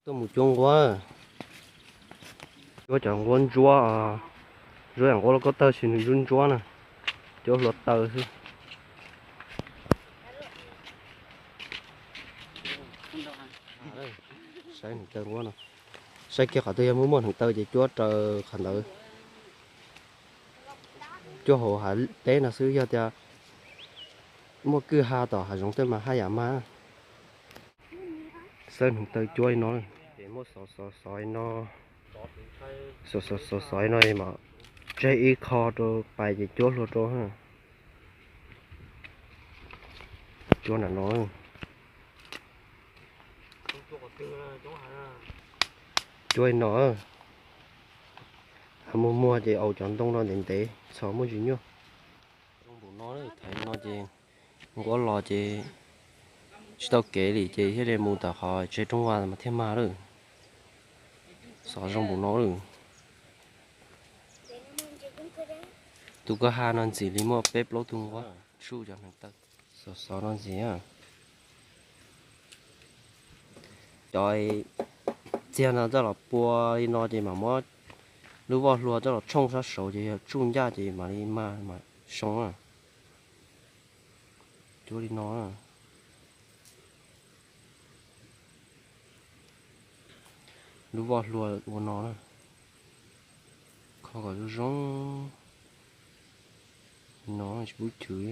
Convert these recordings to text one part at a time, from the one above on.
Tuaj mus cuab nquab, cuab cov nquab ntsuab, ntsuab yam nquab los koj tawg sis nws ntsuab ntsuab na, cuab hlua taw xwb. Saib hneev taw nquab no, saib kiag qhov twg yog muaj muaj hneev taw ces cuab raws qhov ntawd. Cuab hauv hav teb no xwb, yog tias muaj kwj ha tom hav zoov tej mas haj yam mag. Saib hneev taw cuab li no, ces muab xov xov xov li no, xov xov xov xov li no mas tseg ib qho rau pais ces cuab hlua rau. Cuab nram no, cuab li no, muag muag ces aus cov ntoo no ntev ntev txhos muaj ntsis nyuaj. Zoo npaum no, thaiv no ces nquab los ces tsis tau kev li ces thiaj li mus tom qhov tsev rooj vag mas thiaj mag lawm. Xov zoo npaum no lawm. Tus kwj ha no ntxim li muaj peb plaub tug nquab tsuj cov hneev taw. Xov xov no ntxim. Cov txiag no coj los pua li no ces mam muab lub voj hlua coj los tshooj sab saud ces yog tsuj ncaj ces mam li mag mam soo na. Cuab li no. Lub voj hlua ua no na, kho kom zoo zoo, no tsis pub chwv.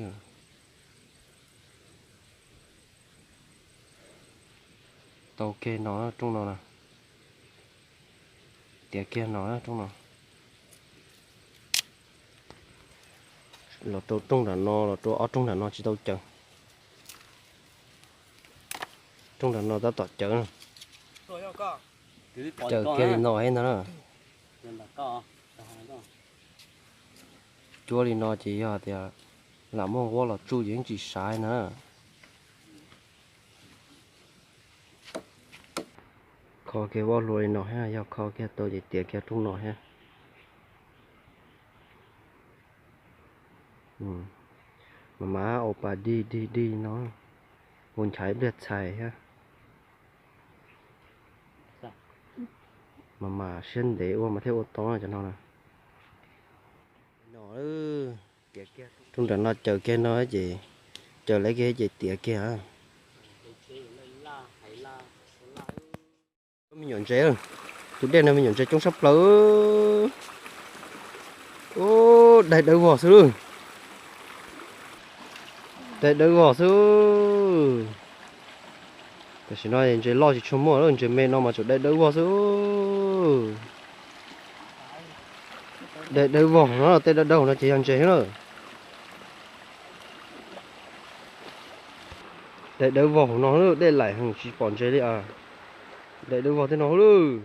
Tau kiag no rooj no na, tiav kiag no rooj no. Los rau rooj nram no, los rau ob rooj nram no tsis tau cawv. Rooj nram no tab tom cawv. Cawv kiag li no ntag na. Cuab li no ces yog tias lam muaj nquab los tsuj ces yeej tsis saiv na. Kho kiag voj hlua li no thiab, yog kho kiag tau ces tiav kiag rooj no thiab. Mas mas ua pas dig dig dig no, ua nchav ib pliag txhais thiab. Mas mas siab ntev ua mas thiaj ua tau cov no na. Rooj nram no cawv kiag no ces cawv lawv kiag ces tiav kiag. Me nyuam ntses, tus dej no me nyuam ntses coob tshaj plaws. Ub, dai dawb vog xwb. Dai dawb vog xwb. Tam sim no ntses loj tsis tshua muaj, ntses me no mas tsuas dai dawb vog xwb. Dai dawb vog no, tej dawb dawb no ces yog ntses na. Dai dawb vog hauv no, dej laim heev tsis pom ntses li as. Dai dawb vog tej no lawm.